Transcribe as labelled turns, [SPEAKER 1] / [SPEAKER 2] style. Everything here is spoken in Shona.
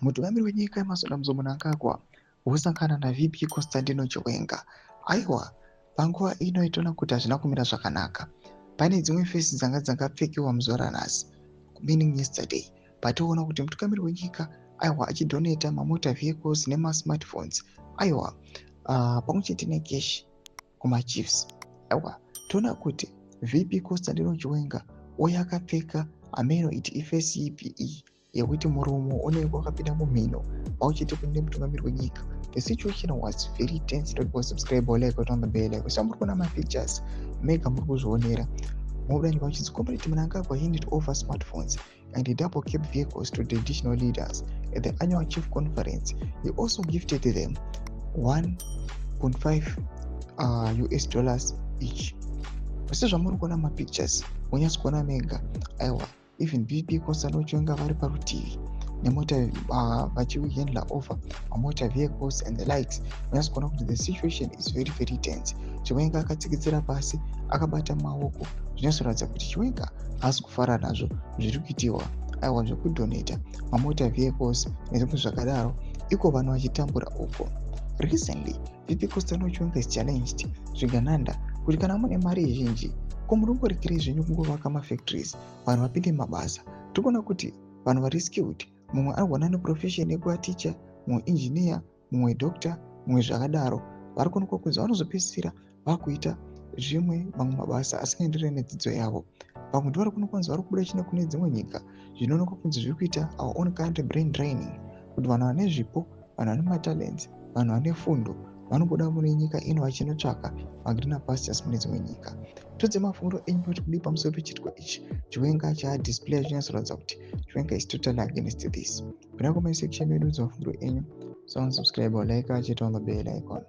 [SPEAKER 1] Mutungamiri wenyika Emmerson Dambudzo Mnangagwa wosangana naVP Constantino Chiwenga. Aiwa, panguva ino itoona kuti hazvina kumira zvakanaka. Pane dzimwe fesi dzanga dzakapfekiwa muzuva ranhasi, meaning yesterday, patoona kuti mutungamiri wenyika, aiwa, achidonata mamotor vehicles nemasmartphones, aiwa, pamwe chete necash kumachiefs. Aiwa, toona kuti VP Constantino Chiwenga uye akapfeka, ameno iti ifesi ipi iyi yekuti muromo unenge wakapinda mumhino, pauchiti kune mutungamiri wenyika. The situation was very tense. Don't go subscribe or like on the bell icon. So muri kuona mapictures mega, muri kuzvionera. Mobuda nyika uchinzi Comrade Mnangagwa handed over smartphones and double cab vehicles to traditional leaders at the annual chief conference. He also gifted them 1.5 US dollars each. Sezvamuri kuona mapictures, munyatsi kuona mega. Aiwa, even VP Constantino Chiwenga vari parutivi nemota, vachihandla over mamotor vehicles and the likes. Munyatsi kuona kuti the situation is very very tense. Chiwenga akatsikitsira pasi akabata maoko, zvinyatsoratidza kuti Chiwenga haasi kufara nazvo zviri kuitiwa, aiwa, zvekudonata mamotor vehicles nezvimwe zvakadaro, iko vanhu vachitambura uko. Recently, VP Constantino Chiwenga is challenged zvigananda kuti kana mune mari zhinji, ko munongorekerei zvenyu kungovaka mafactories, vanhu vapinde mabasa? Tiri kuona kuti vanhu vari skilled, mumwe anogona neprofession yekuva teacher, mumwe engineer, mumwe doctor, mumwe zvakadaro, vari kuonekwa kunzi vanozopedzisira vakuita zvimwe mamwe mabasa asingaenderani nedzidzo yavo. Vamwe ndo vari kuonekwa kunzi vari kubuda chine kune dzimwe nyika, zvinoonekwa kunzi zviri kuita our own country brain draining, kuti vanhu vane zvipo, vanhu vane matalents, vanhu vane fundo vanobuda mune nyika ino vachinotsvaka magreener pastures mune dzimwe nyika. Todze mafungiro enyu kuti kudii pamusoro pechitiko ichi Chiwenga chaadisplay, chinyatsoratidza kuti Chiwenga is totally against this. Kuna comment section medu, mafungiro enyu. So subscribe or like, achita on the bell icon.